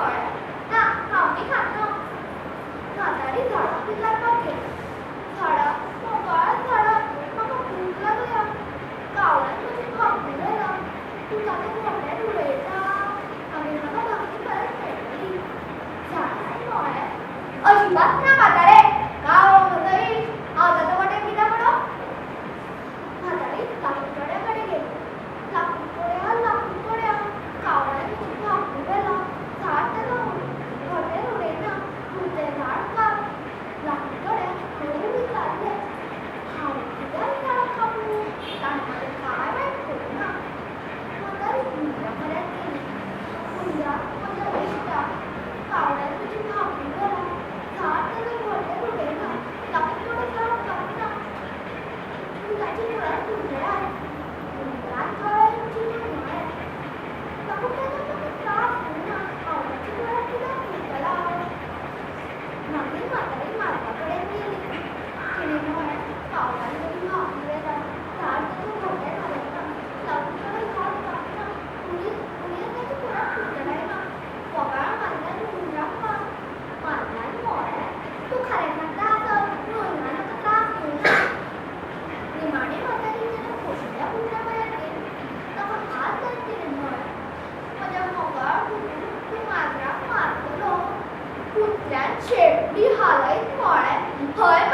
म्हळें, ना, हांव ती खातना. म्हातारी झाडां विचारपाक गेली. झाडां, मोगाळ झाडां, म्हाका भूक लागल्या. कावळ्यान म्हजी भाकरी व्हेला. तूं ताका घोंटेर उडयता, मागीर म्हाका भाकरी परत मेळटली. झाडान म्हळें, अजिबात ना म्हातारे, कावळो म्हजो इश्ट, हांव ताचो वाटेर कित्याक पडों? म्हातारी लांकूडतोड्या कडेन गेली. लांकूडतोड्या, लांकूडतोड्या, कावळ्यान म्हजी भाकरी व्हेला. झाड ताका घोंटेर उडयना, तूं तें झाड काप. लांकूडतोड्यान हळू विचारलें, हांव कित्याक झाडां कापूं? ताणें म्हाजें कांय वायट करूं ना. म्हातारी हुंदरा म्हऱ्यांत गेली. हुंदरा, म्हज्या इश्टा, कावळ्यान म्हजी भाकरी व्हेला. झाड ताका घोंटेर उडयना, लांकूडतोडो झाड कापिना, तूं ताची कुळां कुडकुडाय. हुंदरान कावळ्याक चिंतून म्हळें, लांकूडतोड्यान म्हाका त्रास दिवना, हांव ताची कुळां कित्याक कुडकुडाय? मागीर म्हातारी माजरा कडेन गेली. तिणें म्हळें, कावळ्यान म्हजी भाकरी व्हेला. झाड ताच्या घोंटेर हालयना, लांकूडतोडो झाड कापिना, हुंदीर ताची कुळां कुडकुडायना, वोगाळ माजरान हुंदराक मार. माजरान म्हळें, तूं खरें सांगता आसत, पूण हुंदरान म्हाका त्रास दिवना. निमाणें म्हातारी जेन्ना पोशिल्ल्या कुत्र्या म्हऱ्यांत गेली, ताका हात लायत तिणें म्हळें, म्हज्या मोगाळ कुत्रू, तूं माजराक मारतलो? कुत्र्यान शेंपडी हालयत म्हळें, हय.